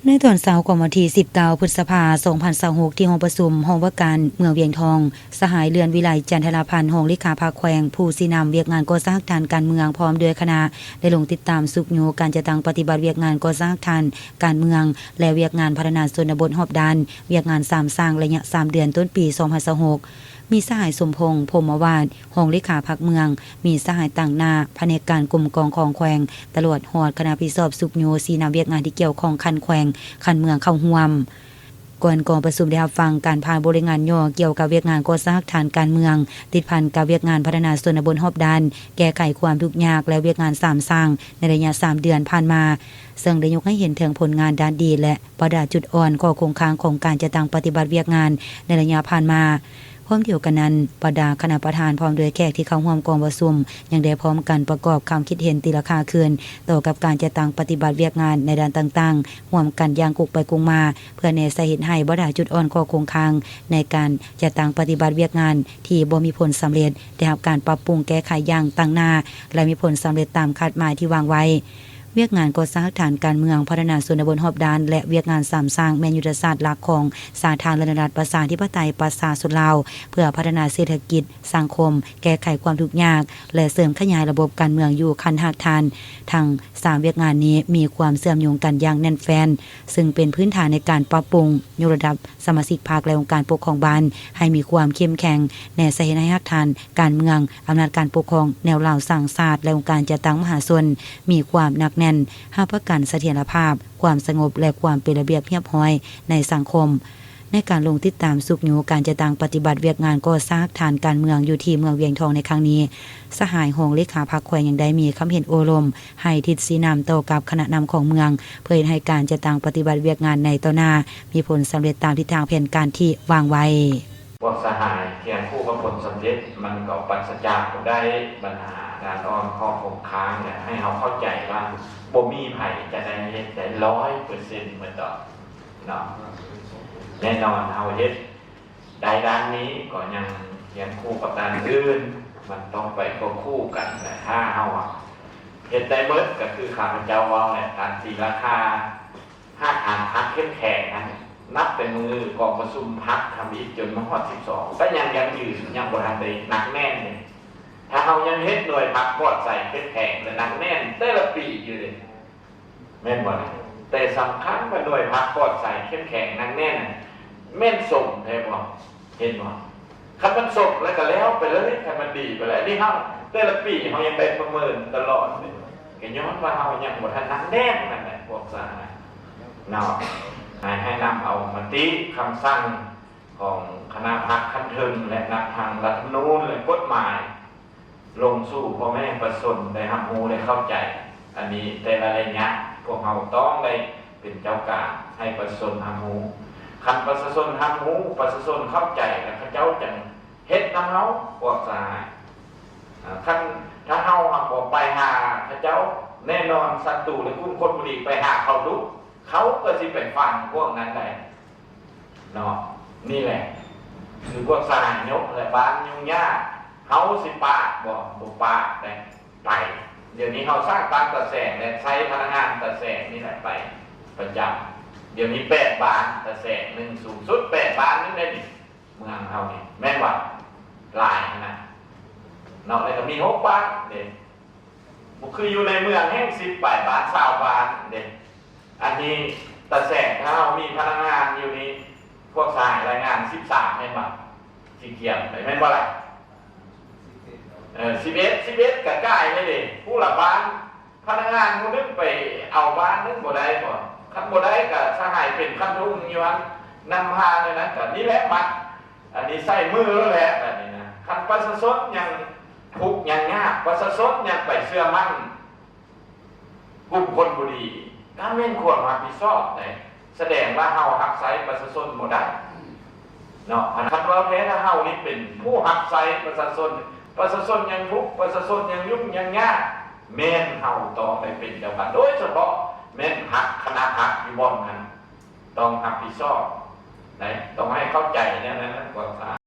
ໃນຕອນເຊົ້າຂອງວັນທີສິບເກົ້າ ພຶດສະພາ ສອງພັນຊາວຫົກ ທີ່ຫ້ອງປະຊຸມຫ້ອງວ່າການເມືອງວຽງທອງ, ສະຫາຍ ເລື່ອນວິໄລ ຈັນທະລາພັນ ຮອງເລຂາພັກແຂວງ ຜູ້ຊີ້ນຳວຽກງານກໍ່ສ້າງທາງການເມືອງ ພ້ອມດ້ວຍຄະນະ ໄດ້ລົງຕິດຕາມຊຸກຍູ້ການຈັດຕັ້ງປະຕິບັດວຽກງານກໍ່ສ້າງທາງການເມືອງ ແລະ ວຽກງານພັດທະນາຊົນນະບົດຮອບດ້ານ, ວຽກງານສາມສ້າງໄລຍະສາມເດືອນຕົ້ນປີ ສອງພັນຊາວຫົກ. ມີສະຫາຍ ສົມພົງ ພົມມະວາດ ຮອງເລຂາພັກເມືອງ, ມີສະຫາຍຕາງໜ້າພະແນກການກົມກອງຂອງແຂວງ, ຕະຫຼອດຮອດຄະນະຜິດຊອບຊຸກຍູ້ຊີ້ນຳວຽກງານທີ່ກ່ຽວຂ້ອງຂັ້ນແຂວງ, ຂັ້ນເມືອງເຂົ້າຮ່ວມ. ກ່ອນກອງປະຊຸມໄດ້ຮັບຟັງການຜ່ານບົດລາຍງານຫຍໍ້ກ່ຽວກັບວຽກງານກໍ່ສ້າງທາງການເມືອງ, ຕິດພັນກັບວຽກງານພັດທະນາຊົນນະບົດຮອບດ້ານ, ແກ້ໄຂຄວາມທຸກຍາກ ແລະ ວຽກງານສາມສ້າງໃນໄລຍະສາມເດືອນຜ່ານມາ, ເຊິ່ງໄດ້ຍົກໃຫ້ເຫັນເຖິງຜົນງານດ້ານດີ ແລະ ບັນດາຈຸດອ່ອນ, ຂໍ້ຄົງຄ້າງຂອງການຈັດຕັ້ງປະຕິບັດວຽກງານໃນໄລຍະຜ່ານມາ. ພ້ອມດຽວກັນນັ້ນ, ບັນດາຄະນະປະທານ ພ້ອມດ້ວຍແຂກທີ່ເຂົ້າຮ່ວມກອງປະຊຸມ ຍັງໄດ້ພ້ອມກັນປະກອບຄຳຄິດເຫັນຕີລາຄາຄືນ ຕໍ່ກັບການຈັດຕັ້ງປະຕິບັດວຽກງານໃນດ້ານຕ່າງໆ ຮ່ວມກັນຢ່າງກົງໄປກົງມາ ເພື່ອແນໃສ່ເຮັດໃຫ້ບັນດາຈຸດອ່ອນ, ຂໍ້ຄົງຄ້າງໃນການຈັດຕັ້ງປະຕິບັດວຽກງານທີ່ບໍ່ມີຜົນສຳເລັດ ໄດ້ຮັບການປັບປຸງແກ້ໄຂຢ່າງຕັ້ງໜ້າ ແລະ ມີຜົນສຳເລັດຕາມຄາດໝາຍທີ່ວາງໄວ້. ວຽກງານກໍ່ສ້າງທາງການເມືອງ, ພັດທະນາຊົນນະບົດຮອບດ້ານ ແລະ ວຽກງານສາມສ້າງ ແມ່ນຍຸດທະສາດຫຼັກຂອງສາທາລະນະລັດ ປະຊາທິປະໄຕ ປະຊາຊົນລາວ ເພື່ອພັດທະນາເສດຖະກິດ, ສັງຄົມ, ແກ້ໄຂຄວາມທຸກຍາກ ແລະ ເສີມຂະຫຍາຍລະບົບການເມືອງຢູ່ຂັ້ນຮາກຖານ. ທັງສາມວຽກງານນີ້ມີຄວາມເຊື່ອມໂຍງກັນຢ່າງແໜ້ນແຟ້ນ, ເຊິ່ງເປັນພື້ນຖານໃນການປັບປຸງ, ຍົກລະດັບ ສະມາຊິກພັກ ແລະ ອົງການປົກຄອງບ້ານໃຫ້ມີຄວາມເຂັ້ມແຂງ, ແນໃສ່ເຮັດໃຫ້ຮາກຖານການເມືອງ, ອຳນາດການປົກຄອງແນວລາວສ້າງຊາດ ແລະ ອົງການຈັດຕັ້ງມະຫາຊົນມີຄວາມໜັກແໜ້ນ, ຮັບປະກັນສະຖຽນລະພາບ, ຄວາມສະຫງົບ ແລະ ຄວາມເປັນລະບຽບຮຽບຮ້ອຍໃນສັງຄົມ. ໃນການລົງຕິດຕາມຊຸກຍູ້ການຈັດຕັ້ງປະຕິບັດວຽກງານກໍ່ສ້າງທາງການເມືອງຢູ່ທີ່ເມືອງວຽງທອງໃນຄັ້ງນີ້, ສະຫາຍຮອງເລຂາພັກແຂວງຍັງໄດ້ມີຄຳເຫັນໂອ້ລົມ ໃຫ້ທິດຊີ້ນຳຕໍ່ກັບຄະນະນຳຂອງເມືອງ ເພື່ອເຮັດໃຫ້ການຈັດຕັ້ງປະຕິບັດວຽກງານໃນຕໍ່ໜ້າມີຜົນສຳເລັດຕາມທິດທາງແຜນການທີ່ວາງໄວ້. ພວກສະຫາຍ ຄຽງຄູ່ກັບຜົນສຳເລັດ ມັນກໍປັດສະຈາກບໍ່ໄດ້ບັນຫາດ້ານອ່ອນຂໍ້ຄົງຄ້າງ ແລະ ໃຫ້ເຮົາເຂົ້າໃຈວ່າບໍ່ມີໃຜຈະໄດ້ເຮັດໄດ້ຮ້ອຍເປີເຊັນໝົດດອກເນາະ. ແນ່ນອນເຮົາເຮັດ ໃນດ້ານນີ້ກໍຍັງຮຽນຄູ່ກັບດ້ານອື່ນ, ມັນຕ້ອງໄປຄວບຄູ່ກັນ. ແລະ ຖ້າເຮົາເຮັດໄດ້ເໝິດ ກໍຄືຂ້າພະເຈົ້າເວົ້າແຫຼະ, ການຕີລາຄາຮາກຖານພັກເຂັ້ມແຂງນັ້ນ, ນັບແຕ່ມື້ກອງປະຊຸມພັກທຳອິດຈົນມາຮອດສິບສອງ ກໍຍັງຢັ້ງຢືນ, ຍັງບໍ່ທັນໄດ້ໜັກແໜ້ນເດ. ຖ້າເຮົາຍັງເຮັດໜ່ວຍພັກປອດໃສເຂັ້ມແຂງ ແລະ ໜັກແໜ້ນແຕ່ລະປີຢູ່ເດ. ແມ່ນບໍ່ລະ? ແຕ່ສຳຄັນວ່າໜ່ວຍພັກປອດໃສເຂັ້ມແຂງໜັກແໜ້ນນັ້ນ ແມ່ນສົມແທ້ບໍ່? ເຫັນບໍ່? ຄັນມັນສົມແລ້ວກໍແລ້ວໄປເລີຍ, ຄັນມັນດີໄປແລ້ວ. ອັນນີ້ເຮົາ ແຕ່ລະປີເຮົາຍັງໄດ້ປະເມີນຕະຫຼອດເລີຍ, ກໍຍ້ອນວ່າເຮົາຍັງບໍ່ທັນໜັກແໜ້ນນັ້ນແຫຼະ ພວກສະຫາຍເນາະ. ໃຫ້ ໃຫ້ນຳເອົາມະຕິຄຳສັ່ງຂອງຄະນະພັກຂັ້ນເທິງ ແລະ ນຳທາງລັດທຳນູນ ແລະ ກົດໝາຍ ລົງສູ່ພໍ່ແມ່ປະຊາຊົນໄດ້ຮັບຮູ້ ໄດ້ເຂົ້າໃຈ. ອັນນີ້ແຕ່ລະໄລຍະ ພວກເຮົາຕ້ອງໄດ້ເປັນເຈົ້າການໃຫ້ປະຊາຊົນຮັບຮູ້. ຄັນປະຊາຊົນຮັບຮູ້, ປະຊາຊົນເຂົ້າໃຈ ແລ້ວເຂົາເຈົ້າຈັ່ງເຮັດນຳເຮົາ ພວກສະຫາຍ. ອາ ຄັນ ຖ້າເຮົາຫາກບໍ່ໄປຫາເຂົາເຈົ້າ, ແນ່ນອນສັດຕູ ແລະ ກຸ່ມຄົນບໍ່ດີໄປຫາເຂົາດຸ, ເຂົາກໍຊິໄປຟັງພວກນັ້ນໄດ້. ເນາະ ນີ້ແຫຼະ ຄືພວກສະຫາຍຍົກ ແລະ ບ້ານຫຍຸ້ງຍາກ ເຮົາຊິປະບໍ່? ບໍ່ປະເດ້ ໄປ. ດຽວນີ້ເຮົາສ້າງຕັ້ງຕາແສງ ແລະ ໃຊ້ພະນັກງານຕາແສງນີ້ແຫຼະໄປປະຈຳ. ດຽວນີ້ແປດບ້ານ, ຕາແສງໜຶ່ງ ສູງສຸດແປດບ້ານໜຶ່ງເດ້ນີ້ ເມືອງເຮົານີ້ ແມ່ນບໍ່? ຫຼາຍຫັ້ນນະເນາະ. ແລ້ວກໍມີຫົກບ້ານເດ້ ບໍ່ຄືຢູ່ໃນເມືອງແຮ່ງສິບປາຍບ້ານ ຊາວບ້ານເດ້. ອັນນີ້ຕາແສງ ຖ້າເຮົາມີພະນັກງານຢູ່ນີ້ ພວກສະຫາຍລາຍງານສິບສາມແມ່ນບໍ່? ຊິຂຽນໄປແມ່ນບໍ່ລະ? ເອີ ສິບເອັດ ສິບເອັດກໍກາຍແລ້ວເດ້ ຜູ້ລະບ້ານ. ພະນັກງານຜູ້ໜຶ່ງໄປເອົາບ້ານໜຶ່ງບໍ່ໄດ້ບໍ່? ຄັນບໍ່ໄດ້ກໍສະຫາຍເປັນຄັນທຸງຢູ່ຫັ້ນ ນຳພາແນວນັ້ນ. ກໍນີ້ແຫຼະ ມັດ ອັນນີ້ໃສ່ມືແລ້ວແຫຼະ ອັນນີ້ນະ. ຄັນປະຊາຊົນຍັງທຸກຍັງຍາກ, ປະຊາຊົນຍັງໄປເຊື່ອໝັ້ນກຸ່ມຄົນບໍ່ດີ, ກໍແມ່ນຄວາມຮັບຜິດຊອບໃດ. ສະແດງວ່າເຮົາຮັບໃຊ້ປະຊາຊົນບໍ່ໄດ້ເນາະ. ຄັນເວົ້າແທ້ ຖ້າເຮົານີ້ເປັນຜູ້ຮັບໃຊ້ປະຊາຊົນ, ປະຊາຊົນຍັງທຸກ, ປະຊາຊົນຍັງຫຍຸ້ງຍັງຍາກ, ແມ່ນເຮົາຕ້ອງໄດ້ເປັນເຈົ້າການ, ໂດຍສະເພາະແມ່ນພັກ, ຄະນະພັກຢູ່ບ່ອນນັ້ນ ຕ້ອງຮັບຜິດຊອບໄດ໋, ຕ້ອງໃຫ້ເຂົ້າໃຈແນວນັ້ນນະ ພວກສະຫາຍ.